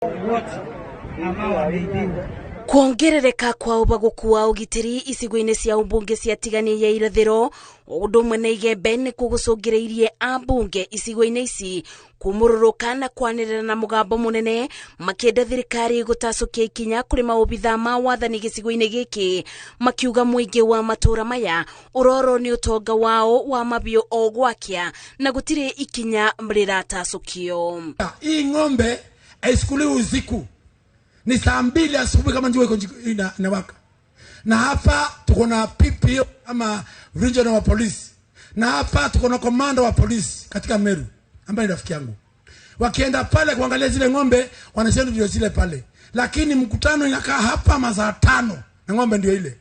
Wote ambao wameibiwa. Kuongerereka kwa ũbagũku wa ũgitĩri icigo-inĩ cia ũmbunge cia tigania ya irathĩro ũndũ ũmwe na igembe nĩ kũgũcũngĩrĩirie ambunge icigo-inĩ ici kumũrũrũka na kwanĩrĩra na mũgambo mũnene makĩenda thirikari gũtacũkia ikinya kũrĩ maobitha ma wathani gĩcigo-inĩ gĩkĩ, makiuga mũingĩ wa matũra maya ũrorwo nĩ ũtonga wao wa mabiũ o gwakĩa na gũtirĩ ikinya rĩratacũkio. Hii ng'ombe haisukuliwi usiku, ni saa 2 asubuhi kama jua iko inawaka. Na hapa tuko na PPO ama regional wa polisi, na hapa tuko na komando wa polisi katika Meru ambaye ni rafiki yangu. Wakienda pale kuangalia zile ng'ombe wanasema ndio zile pale, lakini mkutano inakaa hapa masaa 5 na ng'ombe ndio ile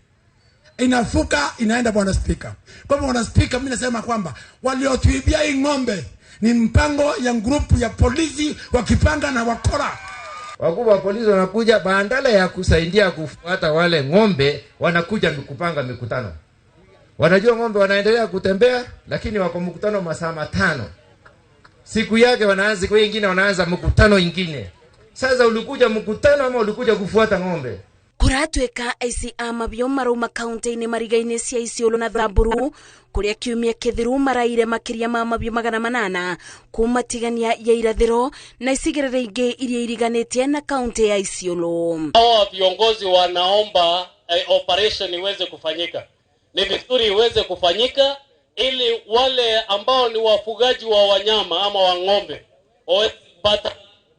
inafuka inaenda. Bwana Spika, kwa hivyo Bwana Spika, mimi nasema kwamba waliotuibia hii ng'ombe ni mpango ya grupu ya polisi wakipanga na wakora. Wakubwa wa polisi wanakuja badala ya kusaidia kufuata wale ng'ombe, wanakuja kupanga mikutano. Wanajua ng'ombe wanaendelea kutembea, lakini wako mkutano masaa 5. Siku yake wanaanza, siku nyingine wanaanza mkutano ingine. Sasa ulikuja mkutano ama ulikuja kufuata ng'ombe? Kũratuĩka aici a mabiũ marauma kaunti-inĩ mariga-inĩ cia Isiolo na Samburu kũrĩa kiumia kĩthiru maraire makĩria ma mabiũ 800 kuma tigania ya irathĩro na icigĩrĩra ingĩ iria iriganĩtie na kaunti ya Isiolo. Hawa viongozi wanaomba operation iweze kufanyika. Ni vizuri iweze kufanyika ili wale ambao ni wafugaji wa wanyama ama wa ng'ombe waweze kupata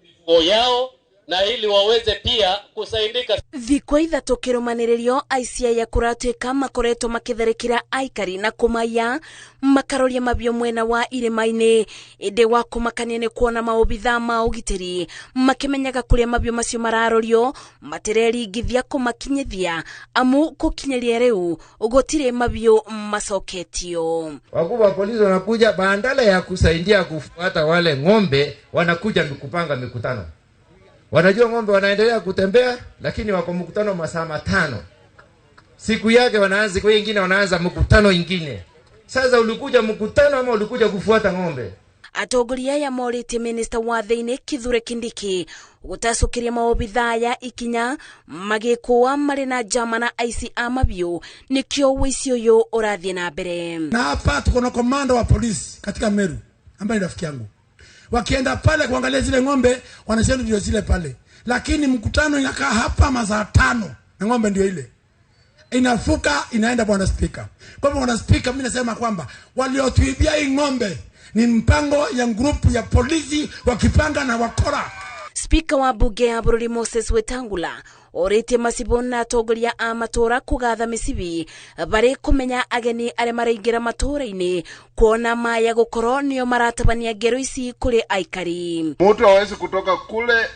mifugo yao na ili waweze pia kusaidika. Thikũ 3 kĩrũmanĩrĩrio aici aya kũratuĩka makoretwo makĩtharĩkĩra aikari na kũmaiya makaroria mabiũ mwena wa irĩma-inĩ, ĩndĩ wa kũmakania nĩ kuona maobitha ma ũgitĩri makĩmenyaga kũrĩa mabiũ macio mararorio matireringithia kũmakinyithia amu gũkinyĩria rĩu gũtirĩ mabiũ macoketio. Wakubwa wa polisi wanakuja badala ya kusaidia kufuata wale ng'ombe, wanakuja kupanga mikutano. Wanajua ng'ombe wanaendelea kutembea, lakini wako mkutano masaa 5. Siku yake wanaanza, siku nyingine wanaanza mkutano ingine. Sasa ulikuja mkutano ama ulikuja kufuata ng'ombe? Atongoria aya morĩtie minista wa thĩinĩ Kithure Kindiki gũtacũkĩria maobitha aya ikinya magĩkũa marĩ na njama na aici a mabiũ nĩkĩo ũici ũyũ ũrathiĩ na mbere. Na hapa tuko na komando wa polisi katika Meru ambaye ni rafiki yangu. Wakienda pale kuangalia zile ng'ombe wanasema ndio zile pale, lakini mkutano inakaa hapa masaa 5 na ng'ombe ndio ile inafuka inaenda. Bwana Spika, kwa hivyo Bwana Spika, mimi nasema kwamba waliotuibia hii ng'ombe ni mpango ya grupu ya polisi wakipanga na wakora. Spika wa bunge ya bũrũri Moses Wetangula orĩtie macibũ na atongoria a matũra kũgatha mĩcibi barĩ kũmenya ageni arĩa maraingĩra matũra-inĩ kuona maya gũkorwo nĩo maratabania ngero ici kũrĩ aikari. Mtu hawezi kutoka kule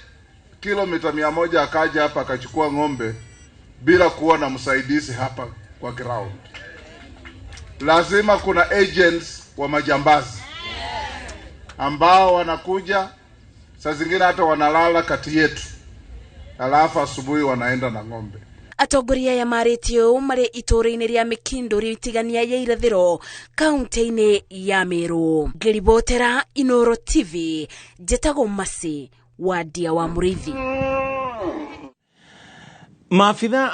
kilomita 100 akaja hapa akachukua ng'ombe bila kuwa na msaidizi hapa kwa ground. Lazima kuna agents wa majambazi ambao wanakuja saa zingine hata wanalala kati yetu, alafu asubuhi wanaenda na ng'ombe. Atongoria aya marĩtie ũũ marĩ itũũra-inĩ rĩa Mĩkindũ rĩtigania ya irathĩro kaunti-inĩ ya Meru. Ngĩribotera Inooro TV, njĩtagwo Mercy Wandia wa Mũrĩithi. Maafitha